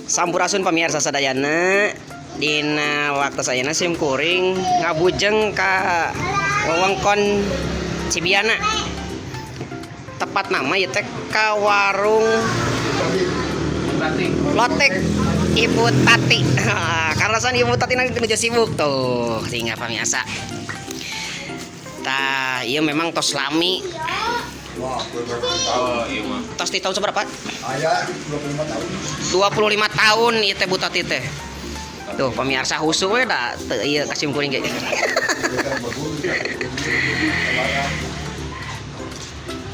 Sampurasun pamirsa sadayana. Dina waktu sayana sim kuring ngabujeng ka wewengkon Cibiana. Tepatna mah ieu teh ka warung Lotek Ibu Tati. Karena san Ibu Tati nanti nuju sibuk tuh sehingga pemirsa. Tah, ieu memang tos lami. Wah, Oh, iya mah. Tos di tahun seberapa? Aya 25 tahun. 25 tahun ieu teh Bu Tati teh. Tuh pemirsa, husu we da teu ieu ka sim kuring ge. Kan.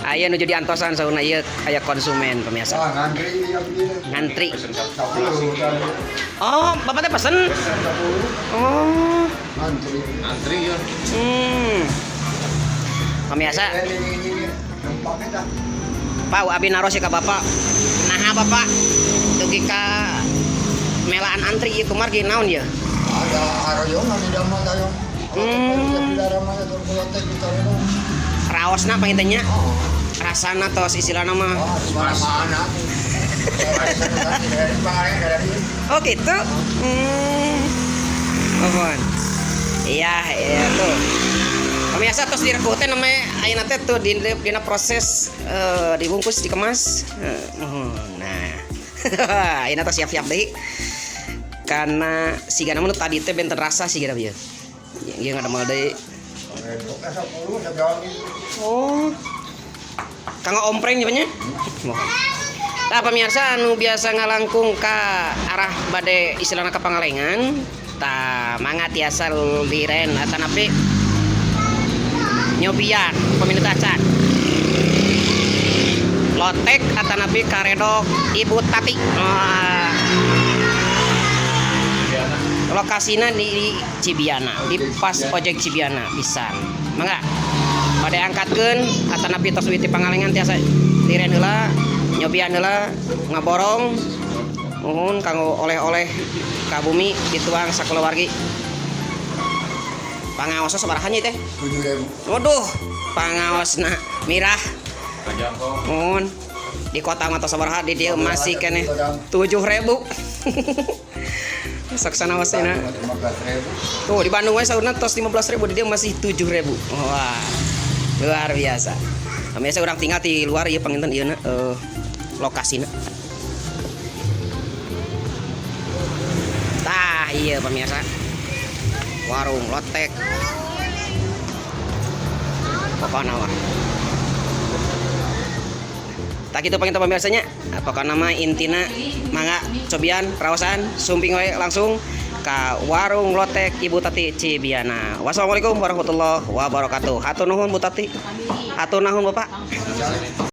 Aya nuju diantosan sauna ieu, aya konsumen, pemirsa. Wah, ngantri ya begini. Ngantri. Pesen 10 kali. Oh, Bapak teh pesen? 10 Oh. ngantri. Antri ya. Pemirsa, Ini numpangnya dah. Pak, abi naros ya ka Bapak. Naha Bapak dugi ka melaan antri ieu kumargi, naon ya? Ada aroyongan di dalam tayo. Raosna panginten nya. Oh, Rasana tos istilahna mah. wah, di mana-mana. Oh gitu. Mohon. Iya tuh. Pemirsa, tos direkuh teh namanya ayeuna teh tuh di dina proses dibungkus, dikemas. Mohon. Nah. Ayeuna tos siap-siap deui. Karena sigana mah nu tadi teh benten rasa sigana ieu. Ieu ngadamel deui. Oh. Kanggo ompreng nya. Mohon. Nah, pemirsa anu biasa ngalangkung ka arah bade istilahna ka Pangalengan, tah mangga tiasa liren atanapi nyobian peminat acan. Lotek atanapi karedok Ibu Tati. Wah. Lokasinya di Cibiana, di pas ojek Cibiana pisan. Mangga. Bade angkatkeun atanapi tos witi Pangalengan tiasa liren heula, nyobian heula, ngaborong. Nuhun kanggo oleh-oleh ka bumi dituang sakulawargi. Pangaosna sabaraha nya teh? 7.000. Waduh, pangaosna mirah. Kajangkau. Nuhun. Di kota mah tos sabaraha, di dieu masih keneh 7.000. Sok sanaosna. 15.000. Tuh di Bandung we saurna tos 15.000, di dieu masih 7.000. Wah. Luar biasa. Biasa urang tinggal di luar ieu panginten ieu na lokasina. Tah iya pemirsa. Warung lotek. Pokokna mah. Tah kitu panginten pamirsanya. Nah, pokokna mah intina mangga cobian raosan sumping we langsung ka warung Lotek Ibu Tati Cibiana. Wassalamualaikum warahmatullahi wabarakatuh. Hatur nuhun, Bu Tati. Hatur nuhun, Bapak.